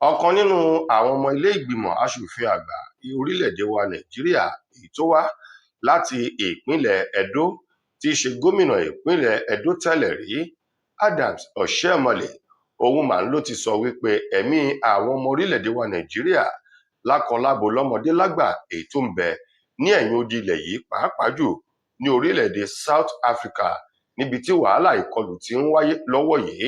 Ọ̀kan nínú àwọn ọmọ ilé-ìgbìmọ̀ asòfin àgbà orílẹ̀-èdè wa Nàìjíríà èyí tó wá láti ìpínlẹ̀ Edo, tí í ṣe gómìnà ìpínlẹ̀ Edo tẹ́lẹ̀ rí, Adams Oshiomhole, òun mà ló ti sọ wípé ẹ̀mí àwọn ọmọ orílẹ̀-èdè wa Nàìjíríà lákọ-lábo lọ́mọdé lágbà èyí tó ń bẹ ní ẹ̀yìn odi ilẹ̀ yìí, pàápàá jù ní orílẹ̀-èdè South Africa níbi tí wàhálà ìkọlù ti ń wáyé lọ́wọ́ yìí,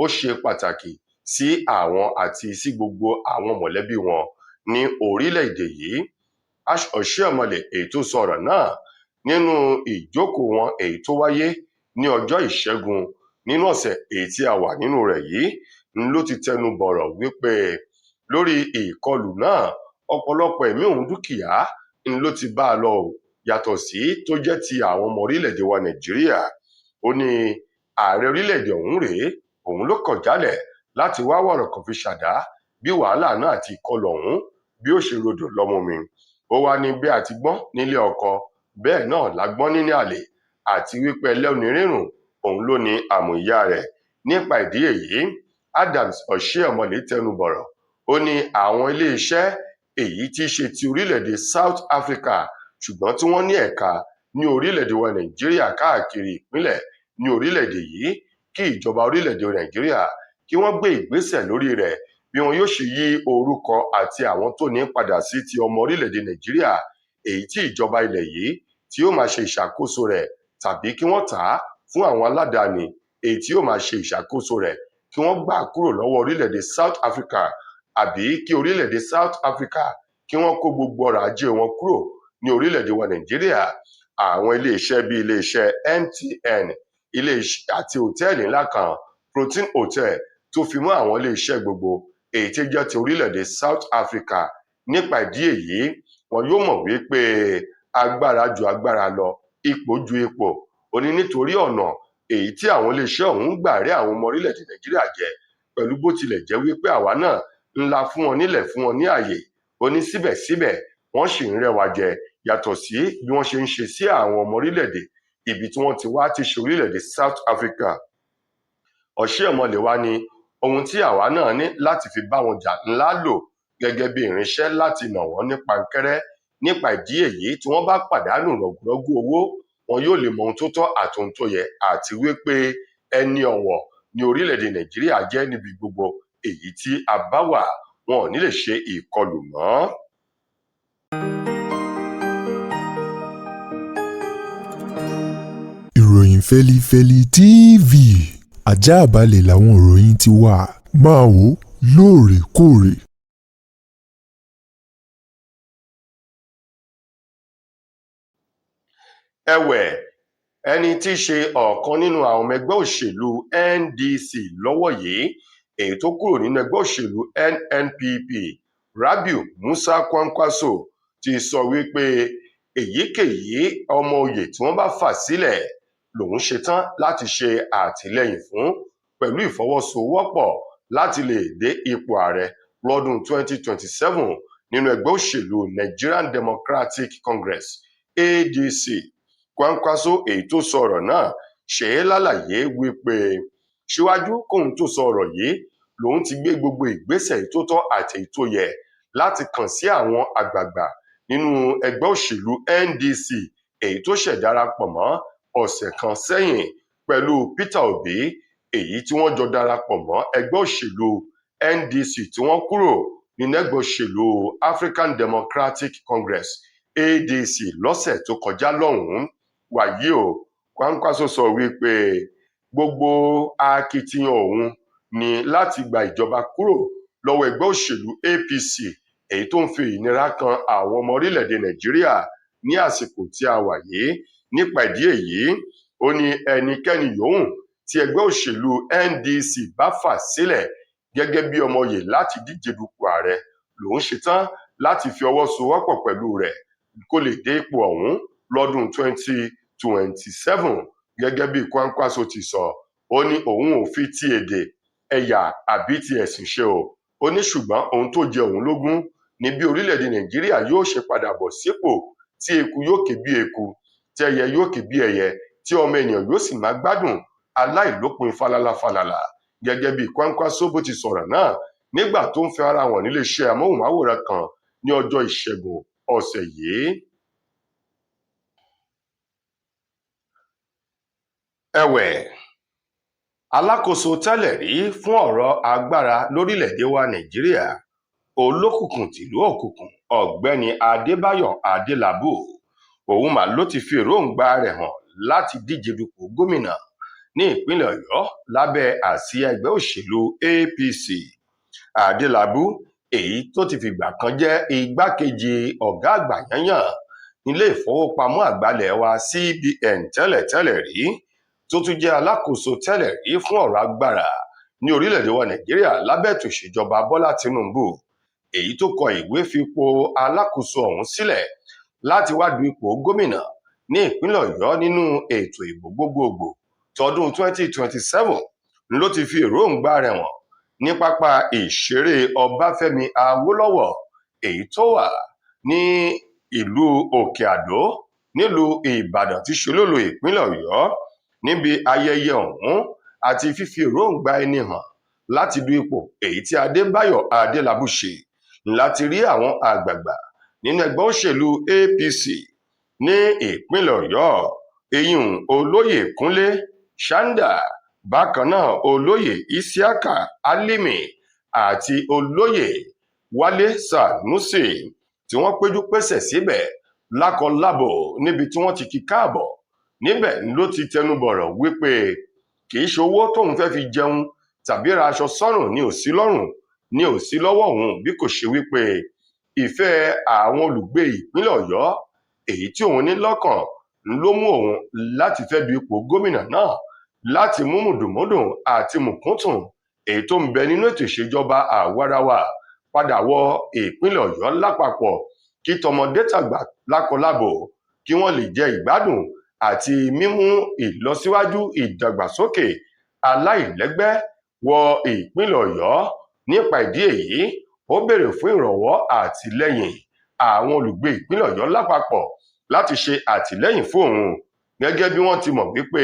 ó ṣe pàtàkì sí àwọn àti sí gbogbo àwọn mọ̀lẹ́bí wọn ní orílẹ̀-èdè yìí. Oshiomhole èyí tó sọ ọ̀rọ̀ náà nínú ìjókòó wọn èyí tó wáyé ní ọjọ́ Ìṣẹ́gun nínú ọ̀sẹ̀ èyí tí a wà nínú rẹ̀ yìí ló ti tẹnu bọ̀rọ̀ wípé lórí ìkọlù náà, ọ̀pọ̀lọpọ̀ ẹ̀mí òun dúkìá ló ti bá a lọ, yàtọ̀ sí tó jẹ́ ti àwọn ọmọ orílẹ̀-èdè wa Nàìjíríà. Ó ní ààrẹ orílẹ̀-èdè ọ̀hún rèé, òun ló kọ̀ jálẹ̀ láti wá wọ̀rọ̀kọ̀ fi ṣàdá bí wàhálà náà àti ìkọlù ọ̀hún bí ó ṣe rodò lọ́mú mi. Ó wá ní bí a ti gbọ́n nílé ọkọ, bẹ́ẹ̀ náà la gbọ́n nílé àlè, àti wípé ẹlẹ́nu rírùn òun ló ní àmù ìyá rẹ̀. Nípa ìdí èyí, Adams Oshiomhole tẹnu bọ̀rọ̀. Ó ní àwọn iléeṣẹ́ èyí tí í ṣe ti orílẹ̀-èdè South Africa ṣùgbọ́n tí wọ́n ní ẹ̀ka ní orílẹ̀-èdè wa Nàìjíríà káàkiri ìpínlẹ̀ ní orílẹ̀-èdè yìí, kí ìjọba orílẹ̀-èdè Nàìjíríà kí wọ́n gbé ìgbésẹ̀ lórí rẹ̀ bí wọn yóò ṣe yí orúkọ àti àwọn tó ní padà sí ti ọmọ orílẹ̀-èdè Nàìjíríà èyí tí ìjọba ilẹ̀ yìí tí yóò máa ṣe ìṣàkóso rẹ̀, tàbí kí wọ́n tà á fún àwọn aládàáni èyí tí yóò máa ṣe ìṣàkóso rẹ̀, kí wọ́n gbà á kúrò lọ́wọ́ orílẹ̀-èdè South Africa, àbí kí orílẹ̀-èdè South Africa kí wọ́n kó gbogbo ọrọ̀ ajé wọn kúrò ní orílẹ̀-èdè wa Nàìjíríà. Àwọn iléeṣẹ́ bíi iléeṣẹ́ MTN, iléeṣẹ́ àti hòtẹ́ẹ̀lì ńlá kan, Protein Hotel, tó fi mọ́ àwọn iléeṣẹ́ gbogbo èyí tí jẹ́ ti orílẹ̀-èdè South Africa. Nípa ìdí èyí, wọn yóò mọ̀ wípé agbára ju agbára lọ, ipò ju ipò. Ó ní nítorí ọ̀nà èyí tí àwọn iléeṣẹ́ ọ̀hún gbà rí àwọn ọmọ orílẹ̀-èdè Nàìjíríà jẹ, pẹ̀lú bó tilẹ̀ jẹ́ wípé àwa náà ńlá fún wọn nílẹ̀, fún wọn ní ààyè. Ó ní síbẹ̀síbẹ̀ wọ́n sì ń rẹ́wa jẹ, yàtọ̀ sí bí wọ́n ṣe ń ṣe sí àwọn ọmọ orílẹ̀-èdè ibi tí wọ́n ti wá ti ṣe orílẹ̀-èdè South Africa. Oshiomhole wá ní ohun tí àwa náà ní láti fi bá wọn jà ńlá lò gẹ́gẹ́ bí irinṣẹ́ láti nà wọ́n ní pankẹ́rẹ́. Nípa ìdí èyí, tí wọ́n bá pàdánù rọ̀gùrọ̀gù owó, wọn yóò lè mọ ohun tó tọ́ àti ohun tó yẹ, àti wípé ẹni ọ̀wọ̀ ní orílẹ̀-èdè Nàìjíríà jẹ́ níbi gbogbo èyí tí a bá wà, wọn ò ní lè ṣe ìkọlù mọ́. Ìròyìn Fẹ́lifẹ́li TV àjààbálẹ̀ làwọn ìròyìn ti wà, máa wò ó lóòrèkóòrè. Ẹ̀wẹ̀, ẹni tí í ṣe ọ̀kan nínú àwọn ọmọ ẹgbẹ́ òṣèlú NDC lọ́wọ́ yìí èyí tó kúrò nínú ẹgbẹ́ òṣèlú NNPP, Rabiu Musa Kwankwaso, ti sọ wípé èyíkéyìí ọmọ oyè tí wọ́n bá fà sílẹ̀ lòun ṣetán láti ṣe àtìlẹ́yìn fún pẹ̀lú ìfọwọ́sowọ́pọ̀ láti lè dé ipò ààrẹ lọ́dún 2027 nínú ẹgbẹ́ òṣèlú Nigerian Democratic Congress, ADC. Kwankwaso èyí tó sọ ọ̀rọ̀ náà ṣe é lálàyé wípé síwájú kóun tó sọ ọ̀rọ̀ yìí lòun ti gbé gbogbo ìgbésẹ̀ tó tọ́ àti èyí tó yẹ láti kàn sí àwọn àgbààgbà nínú ẹgbẹ́ òṣèlú NDC èyí tó ṣẹ̀ darapọ̀ mọ́ ọ̀sẹ̀ kan sẹ́yìn pẹ̀lú Peter Obi, èyí tí wọ́n jọ darapọ̀ mọ́ ẹgbẹ́ òṣèlú NDC tí wọ́n kúrò nínú ẹgbẹ́ òṣèlú African Democratic Congress, ADC, lọ́sẹ̀ tó kọjá lọ́hùn-ún. Wàyí o, Kwankwaso sọ wípé gbogbo akitiyan òun ní láti gba ìjọba kúrò lọ́wọ́ ẹgbẹ́ òṣèlú APC èyí tó ń fi ìnira kan àwọn ọmọ orílẹ̀-èdè Nàìjíríà ní àsìkò tí a wà yìí. Nípa ìdí èyí, ó ní ẹnikẹ́ni yòówù tí ẹgbẹ́ òṣèlú NDC bá fà sílẹ̀ gẹ́gẹ́ bí ọmọ oyè láti díje dupò ààrẹ lòun ṣetán láti fi ọwọ́ sowọ́pọ̀ pẹ̀lú rẹ̀ kó lè dé ipò ọ̀hún lọ́dún 2027. Gẹ́gẹ́ bí Kwankwaso ti sọ, ó ní òun ò fi ti èdè, ẹ̀yà àbí ti ẹ̀sìn ṣe o. Ó ní ṣùgbọ́n ohun tó jẹ òun lógún ní bí orílẹ̀-èdè Nàìjíríà yóò ṣe padà bọ̀ sípò tí eku yóò ké bí eku, tí ẹyẹ yóò ké bí ẹyẹ, tí ọmọ ènìyàn yóò sì máa gbádùn aláìlópin falala falala. Gẹ́gẹ́ bí Kwankwaso bó ti sọ̀rọ̀ náà Nígbà tó ń fi ara wọn níléeṣẹ́ amóhùnmáwòrán kan ní ọjọ́ Ìṣẹ́gun ọ̀sẹ̀ yìí. Ẹ̀wẹ̀, alákòóso tẹ́lẹ̀ rí fún ọ̀rọ̀ agbára lórílẹ̀-èdè wa Nàìjíríà, Olókùnkùn tìlú Òkùnkùn, Ọ̀gbẹ́ni Adébáyọ̀ Adélábù, òun mà ló ti fi èròǹgbà rẹ̀ hàn láti díje dupò gómìnà ní ìpínlẹ̀ Ọ̀yọ́ lábẹ́ àsíá ẹgbẹ́ òṣèlú APC. Adélábù, èyí tó ti fìgbà kan jẹ́ igbákejì ọ̀gá àgbà yányàn nílé ìfowópamọ́ àgbà ilé wa CBN tẹ́lẹ̀tẹ́lẹ̀ rí, tó tún jẹ́ alákòóso tẹ́lẹ̀ rí fún ọ̀rọ̀ agbára ní orílẹ̀-èdè wa Nàìjíríà lábẹ́ ètò ìṣèjọba Bọ́lá Tinubu, èyí tó kọ ìwé fipò alákòóso ọ̀hún sílẹ̀ láti wá du ipò gómìnà ní ìpínlẹ̀ Ọ̀yọ́ nínú ètò ìbò gbogbogbò tọdún 2027, ló ti fi èròǹgbà rẹ̀ hàn ní pápá ìṣeré Ọbáfẹ́mi Awólọ́wọ̀, èyí tó wà ní ìlú Òkè Àdó nílùú Ìbàdàn tí ṣe olúìlú ìpínlẹ̀ Ọ̀yọ́. Níbi ayẹyẹ ọ̀hún àti fífi èròǹgbà ẹni hàn láti du ipò èyí tí Adébáyọ̀ Adélábù ṣe, láti rí àwọn àgbààgbà nínú ẹgbẹ́ òṣèlú APC ní ìpínlẹ̀ Ọ̀yọ́, eyín olóyè Kúnlé Ṣáńdà, bákan náà olóyè Isiaka Alimi àti olóyè Wálé Sanusi, tí wọ́n péjú pésẹ̀ síbẹ̀ lákọlábò níbi tí wọ́n ti kí káàbọ̀. Níbẹ̀ ló ti tẹnubọ̀rọ̀ wípé kì í ṣe owó tóun fẹ́ fi jẹun tàbí ra aṣọ sọ́rùn ní òsí lọ́rùn ní òsí lọ́wọ́ òun, bí kò ṣe wípé ìfẹ́ àwọn olùgbé ìpínlẹ̀ Ọ̀yọ́ èyí tí òun ní lọ́kàn ló mú òun láti fẹ́ du ipò gómìnà náà, láti mú mùdùnmúdùn àti mùkúntùn èyí tó ń bẹ nínú ètò ìṣèjọba àwarawa padà wọ ìpínlẹ̀ Ọ̀yọ́ lápapọ̀, kí tọmọdé tàgbà lákọlábò kí wọ́n lè jẹ ìgbádùn àti mímú ìlọsíwájú ìdàgbàsókè aláìlẹ́gbẹ́ wọ ìpínlẹ̀ Ọ̀yọ́. Nípa ìdí èyí, ó béèrè fún ìrànwọ́ àtìlẹ́yìn àwọn olùgbé ìpínlẹ̀ Ọ̀yọ́ lápapọ̀ láti ṣe àtìlẹ́yìn fún òun, gẹ́gẹ́ bí wọ́n ti mọ̀ wípé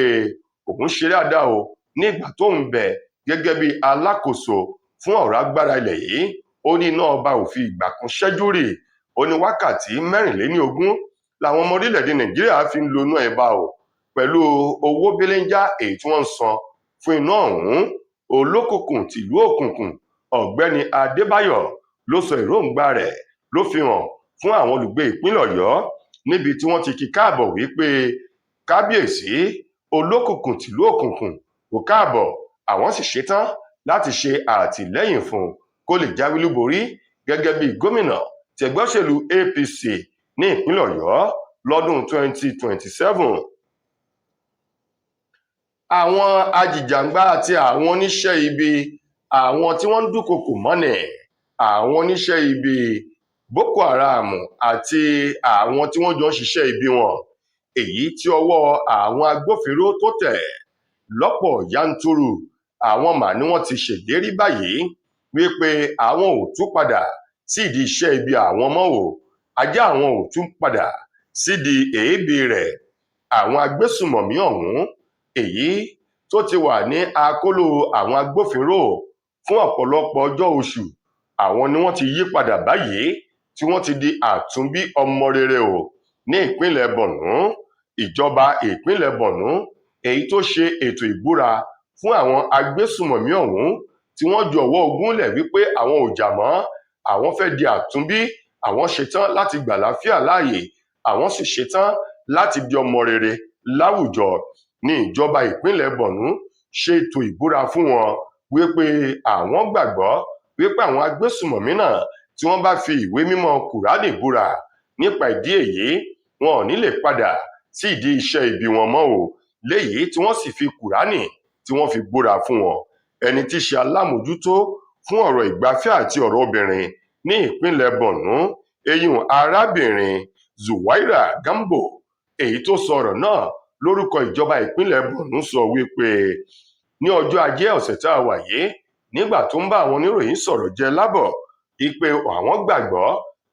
òun ṣe dáadáa o nígbà tó ń bẹ gẹ́gẹ́ bí alákòóso fún ọ̀rọ̀ agbára ilẹ̀ yìí. Ó ní iná ọba ò fi ìgbà kan ṣẹ́jú rì. Ó ní wákàtí 24 làwọn ọmọ orílẹ̀-èdè Nàìjíríà fi ń lo iná ẹ̀bà o, pẹ̀lú owó belenja èyí tí wọ́n ń san fún iná ọ̀hún. Olókùnkùn tìlú Òkùnkùn, Ọ̀gbẹ́ni Adébáyọ̀, ló sọ èròǹgbà rẹ̀ ló fi hàn fún àwọn olùgbé ìpínlẹ̀ Ọ̀yọ́ níbi tí wọ́n ti kí káàbọ̀ wípé kábíyèsí Olókùnkùn tìlú Òkùnkùn kò káàbọ̀, àwọn sì ṣetán láti ṣe àtìlẹ́yìn fún kó lè jáwé olúborí gẹ́gẹ́ bí gómìnà tẹgbẹ́ òṣèlú APC ní ìpínlẹ̀ Ọ̀yọ́ lọ́dún 2027. Àwọn ajìjàǹgbara àti àwọn oníṣẹ́ ibi, àwọn tí wọ́n ń dúnkokò mọ́ni, àwọn oníṣẹ́ ibi Boko Haram àti àwọn tí wọ́n jọ ń ṣiṣẹ́ ibi wọn, èyí tí ọwọ́ àwọn agbófinró tó tẹ̀ lọ́pọ̀ yanturu, àwọn mà ní wọ́n ti ṣèlérí báyìí wípé àwọn ò tún padà sídìí iṣẹ́ ibi àwọn mọ́ o, ajá àwọn ò tún padà sídìí èébì rẹ̀. Àwọn agbésùmọ̀mí ọ̀hún, èyí tó ti wà ní akóló àwọn agbófinró fún ọ̀pọ̀lọpọ̀ ọjọ́ oṣù, àwọn ni wọ́n ti yí padà báyìí tí wọ́n ti di àtúnbí ọmọ rere o ní ìpínlẹ̀ Borno. Ìjọba ìpínlẹ̀ Borno, èyí tó ṣe ètò ìbúra fún àwọn agbésùmọ̀mí ọ̀hún tí wọ́n jọ̀wọ́ ogún lẹ̀ wípé àwọn ò jà mọ́, àwọn fẹ́ di àtúnbí, àwọn ṣetán láti gbàláfíà láàyè, àwọn sì ṣetán láti di ọmọ rere láwùjọ. Ní ìjọba ìpínlẹ̀ Borno ṣe ètò ìbúra fún wọn wípé àwọn gbàgbọ́ wípé àwọn agbésùmọ̀mí náà tí wọ́n bá fi ìwé mímọ́ Kùránì búra, nípa ìdí èyí wọn ò ní lè padà sí ìdí iṣẹ́ ibi wọn mọ́ o, léyìí tí wọ́n sì fi Kùránì tí wọ́n fi búra fún wọn. Ẹni tí í ṣe alámòjútó fún ọ̀rọ̀ ìgbafẹ́ àti ọ̀rọ̀ obìnrin ní ìpínlẹ̀ Borno, eyín arábìnrin Zuwaira Gambo, èyí tó sọ ọ̀rọ̀ náà lórúkọ ìjọba ìpínlẹ̀ Borno, sọ wípé ní ọjọ́ ajé ọ̀sẹ̀ tá a wà yìí, nígbà tó ń bá àwọn oníròyìn sọ̀rọ̀ jẹ lábọ̀, ìpè àwọn gbàgbọ́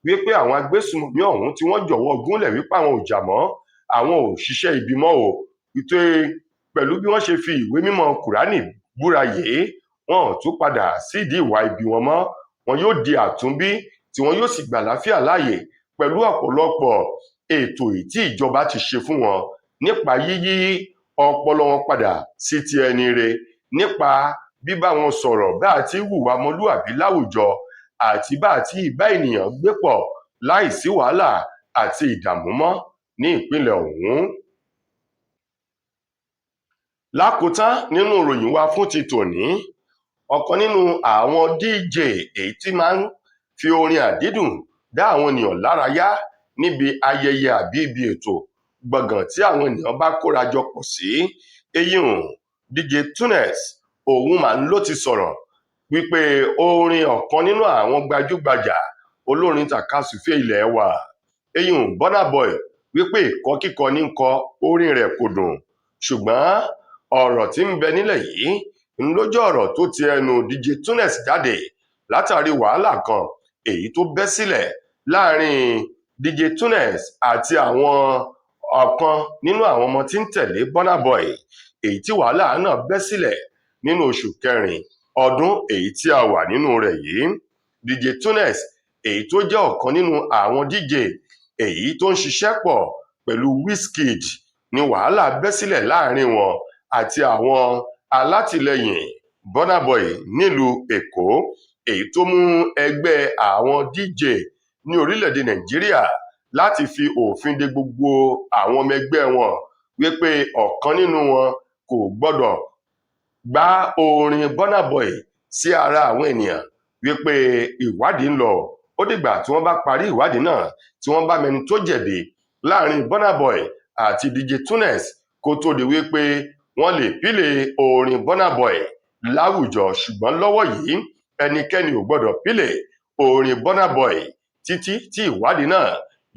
wípé àwọn agbésùmọ̀mí ọ̀hún tí wọ́n jọ̀wọ́ gúnlẹ̀ wípé àwọn ò jà mọ́, àwọn ò ṣiṣẹ́ ibi mọ́ o, wípé pẹ̀lú bí wọ́n ṣe fi ìwé mímọ́ Kùránì búra yìí, Wọn ò tún padà sídìí ìwà ibi wọn mọ́. Wọn yóò di àtúnbí tí wọn yóò sì gbà láfíà láàyè pẹ̀lú ọ̀pọ̀lọpọ̀ ètò tí ìjọba ti ṣe fún wọn nípa yíyí ọpọlọ wọn padà sí ti ẹni re, nípa bíbá wọn sọ̀rọ̀ bá a ti hùwà ọmọlúàbí láwùjọ àti bá a ti bá ènìyàn gbé pọ̀ láìsí wàhálà àti ìdààmú mọ́ ní ìpínlẹ̀ ọ̀hún. Lákòótán nínú ìròyìn wa fún ti tòní, ọ̀kan nínú àwọn DJ èyí tí máa ń fi orin àdídùn dá àwọn ènìyàn lárayá níbi ayẹyẹ àbí ibi ètò gbọ̀ngàn tí àwọn ènìyàn bá kóra jọ pọ̀ sí, eyín DJ Tunes, òun mà ń ló ti sọ̀rọ̀ wípé orin ọ̀kan nínú àwọn gbajúgbajà olórin tàkasúfè ilé wa, eyín Burna Boy, wípé ìkọkíkọ ní kọ orin rẹ̀ kò dùn. Ṣùgbọ́n ọ̀rọ̀ tí ń bẹ nílẹ̀ yìí ń lójú ọ̀rọ̀ tó ti ẹnu DJ Tunes jáde látàrí wàhálà kan èyí tó bẹ́ sílẹ̀ láàrin DJ Tunes àti àwọn ọ̀kan nínú àwọn ọmọ tí ń tẹ̀lé Burna Boy, èyí tí wàhálà náà bẹ́ sílẹ̀ nínú oṣù kẹrin ọdún èyí tí a wà nínú rẹ̀ yìí. DJ Tunes, èyí tó jẹ́ ọ̀kan nínú àwọn DJ èyí tó ń ṣiṣẹ́ pọ̀ pẹ̀lú Wizkid, ní wàhálà bẹ́ sílẹ̀ láàrin wọn àti àwọn alátìlẹyìn Burna Boy nílùú Èkó, èyí tó mú ẹgbẹ́ àwọn DJ ní orílẹ̀-èdè Nàìjíríà láti fi òfin de gbogbo àwọn ọmọ ẹgbẹ́ wọn wípé ọ̀kan nínú wọn kò gbọ́dọ̀ gbá orin Burna Boy sí ara àwọn ènìyàn, wípé ìwádìí ń lọ. Ó dìgbà tí wọ́n bá parí ìwádìí náà, tí wọ́n bá mẹni tó jẹ̀bi láàrin Burna Boy àti DJ Tunes, kó tó di wípé wọ́n lè pílè orin Burna Boy láwùjọ. Ṣùgbọ́n lọ́wọ́ yìí, ẹnikẹ́ni ò gbọ́dọ̀ pílè orin Burna Boy títí tí ìwádìí náà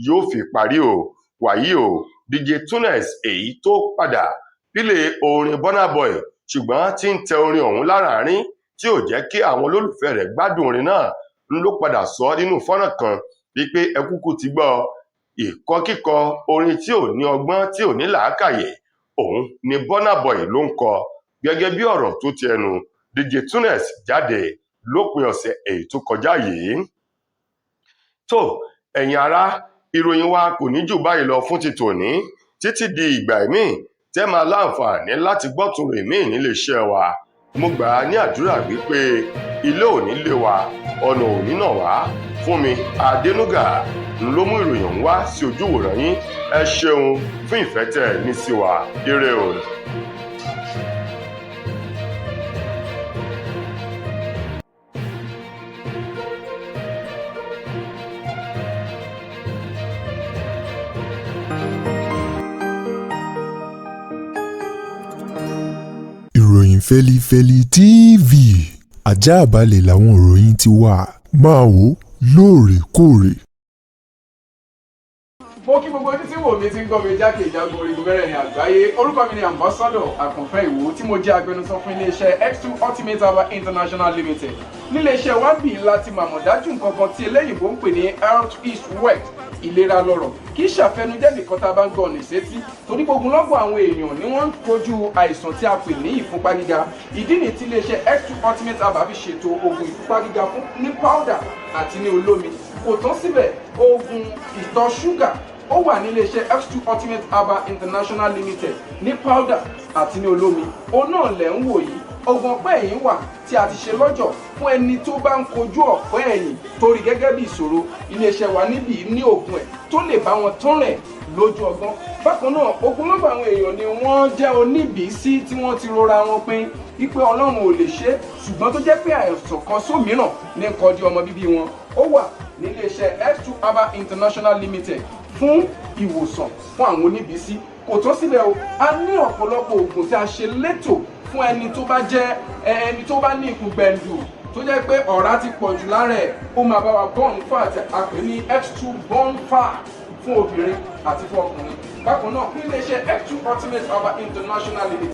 yóò fi parí o. Wàyí o, DJ Tunes èyí tó padà pílè orin Burna Boy ṣùgbọ́n tí ń tẹ orin ọ̀hún láàárín tí ò jẹ́ kí àwọn olólùfẹ́ rẹ̀ gbádùn orin náà, ń ló padà sọ nínú fọ́nrán kan wípé ẹ kúkú ti gbọ́, ìkọkíkọ orin tí ò ní ọgbọ́n, tí ò ní làákàyè, òun ni Burna Boy ló ń kọ, gẹ́gẹ́ bí ọ̀rọ̀ tó ti ẹnu DJ Tunes jáde lópin ọ̀sẹ̀ èyí tó kọjá yìí. Tó, ẹ̀yin ará, ìròyìn wa kò ní jù báyìí lọ fún ti tòní títí di ìgbà míì tẹ́ máa láǹfààní láti gbọ́ tún rìn míì nílé iṣẹ́ wa. Mo gbà á ní àdúrà wípé ilé ò ní lé wa, ọ̀nà ò ní nà wá. Fún mi Adénúgà ló mú ìròyìn ọ̀hún wá sí ojúwòrán yín. Ẹ ṣeun fún ìfẹ́ tẹ́ ẹ ní sí wa. Ire o. Ìròyìn Fẹ́lifẹ́li TV, àjààbálẹ̀ làwọn ìròyìn ti wà. Máa wò ó lóòrèkóòrè. Mo kí gbogbo ojú tí wò mí, tí ń gbọ́ mi jákè ìjágo orígun mẹ́rẹ̀ẹ̀rin àgbáyé. Orúkọ mi ni Ambassador Àkànfẹ́ Ìwò, tí mo jẹ́ agbẹnusọ fún iléeṣẹ́ X2 Ultimate Herbal International Limited. Níléeṣẹ́ wa ń bì láti màmọ̀ dájú nǹkan kan tí eléyìnbó ń pè ní health is wealth, ìlera lọ́rọ̀. Kì í ṣàfẹnujẹ́ nìkan tá a bá ń gbọ́ ọ̀nà ìsétí, torí gbogbo lọ́gbọ̀ àwọn èèyàn ni wọ́n ń kojú àìsàn tí a pè ní ìfúnpá gíga. Ìdí nìyí tí iléeṣẹ́ X2 Ultimate Herbal fi ṣètò oògùn ìfúnpá gíga fún ní powder àti ní olómi. Kò tán síbẹ̀, oògùn ìtọ̀ ṣúgà ó wà ní iléeṣẹ́ X2 Ultimate Herbal International Limited ní powder àti ní olómi. Òun náà lẹ̀ ń wò yìí. Oògùn ọ̀pẹ́ ẹ̀yìn wà tí a ti ṣe lọ́jọ̀ fún ẹni tó bá ń kojú ọ̀pẹ́ ẹ̀yìn torí gẹ́gẹ́ bí ìṣòro. Iléeṣẹ́ wa níbí ní oògùn ẹ̀ tó lè bá wọn tán rẹ̀ lójú ọgbọ́n. Bákan náà, ogunlọ́gọ̀ àwọn èèyàn ni wọ́n jẹ́ oníbìísí tí wọ́n ti rora wọn pin wípé Ọlọ́run ò lè ṣe é, ṣùgbọ́n tó jẹ́ pé àìsàn kan sómìíràn ní nǹkan di ọmọ bíbí wọn. Ó wà níléeṣẹ́ X2 Herbal International Limited fún ìwòsàn fún àwọn oníbìísí. Kò tó sílẹ̀ o, a ní ọ̀pọ̀lọpọ̀ oògùn tí a ṣe létò fún ẹni tó bá jẹ́ ẹni tó bá ní ikùn gbẹ̀ǹdù, tó jẹ́ pé ọ̀rá ti pọ̀ jù lára ẹ̀. Ó máa bá wa burn fat, a pè ní X2 burn fat, fún obìnrin àti fún ọkùnrin. Bákan náà, níléeṣẹ́ X2 Ultimate Herbal International Limited.